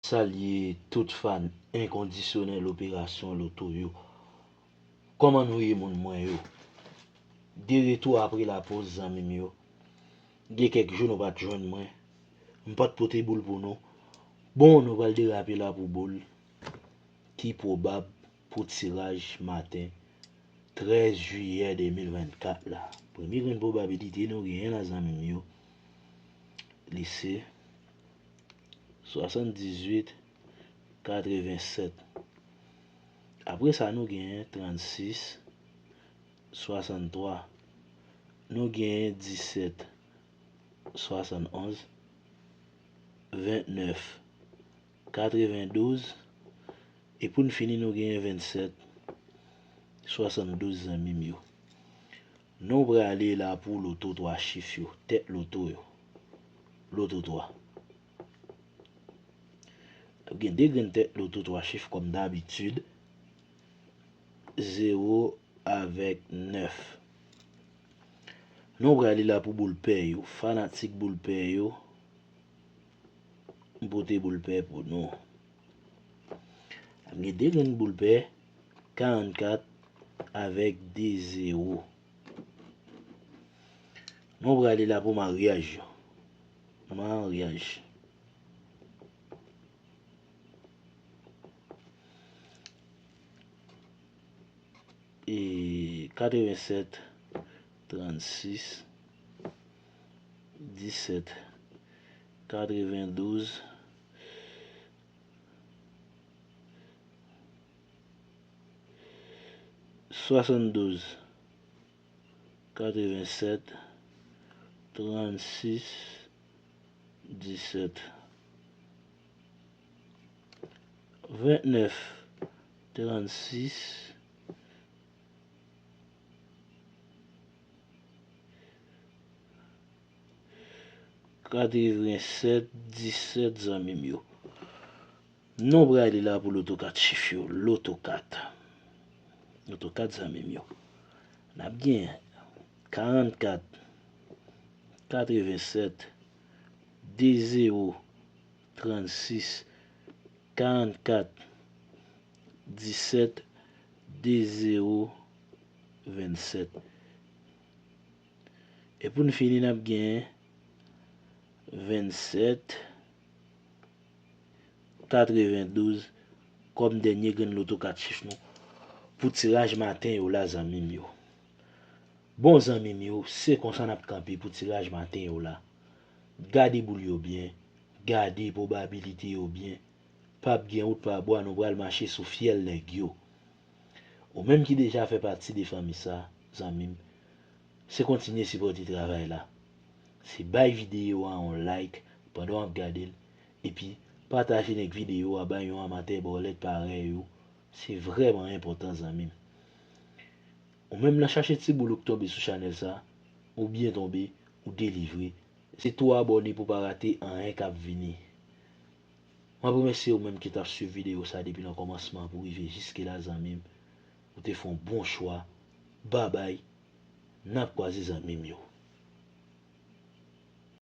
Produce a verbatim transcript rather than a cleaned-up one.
Salye tout fan enkondisyonèl operasyon loto yo. Kòman nou ye, moun mwen yo? De retou apre lapoz, zanmi m yo. Gen kèk jou nou pa t jwenn mwen. M pa t pote boul pou nou. Bon, nou pral derape la pou boul ki pwobab pou tiraj maten trèz jiyè de mil vennkat la. Premye grenn pwobabilite nou genyen la, zanmi m yo, li se swasanndizuit katrevensèt. Apre sa, nou genyen trannsis swasanntwa. Nou genyen disèt swasannonz, ventnèf katrevendouz, e pou n fini, nou genyen vennsèt swasanndouz, zanmi m yo. Nou prale la pou loto twa chif yo, tèt loto yo. Loto twa. Gen de grenn tèt loto twa chif kòm dabitid, zewo avèk nèf. Nou prale la pou boul pè yo. Fanatik boul pè yo, m pote boul pè pou nou. Gen de grenn boul pè, karannkat avèk de zewo. Nou prale la pou maryaj yo. Maryaj. E katrevensèt, trannsis, disèt, katrevendouz, swasanndouz, katrevensèt, trannsis, disèt, ventnèf, trannsis, katrevensèt, disèt, zanmi m yo. Nou prale la pou loto kat chif yo. Loto kat. Loto kat, zanmi m yo. N ap gen karannkat, katrevensèt, de zewo, trannsis, karannkat, disèt, de zewo, vennsèt. E pou n fini, n ap gen vennsèt, katrevendouz kòm dènye grenn loto kat chif nou pou tiraj maten yo la, zanmi m yo. Bon, zanmi m yo, se konsa n ap kanpe pou tiraj maten yo la. Gade boul yo byen, gade pwobabilite yo byen. P ap gen wout pa bwa, nou pral mache sou fyèl nèg yo. Ou menm ki deja fè pati de fanmi sa, zanmi m, se kontinye sipòte travay la. Se bay videyo a yon like pandan w ap gade l, epi pataje nèk videyo a bay yon amatè bòlèt parèy ou. Se vrèman enpòtan, zanmi m. Ou menm nan chache ti boul ou k tonbe sou chanèl sa, ou byen tonbe, ou delivre. Se tou abòne pou pa rate anyen k ap vini. M ap remèsye ou menm ki t ap swiv videyo sa depi nan kòmansman pou rive jiske la, zanmi m. Ou te fè yon bon chwa. Babay. N ap kwaze, zanmi m yo.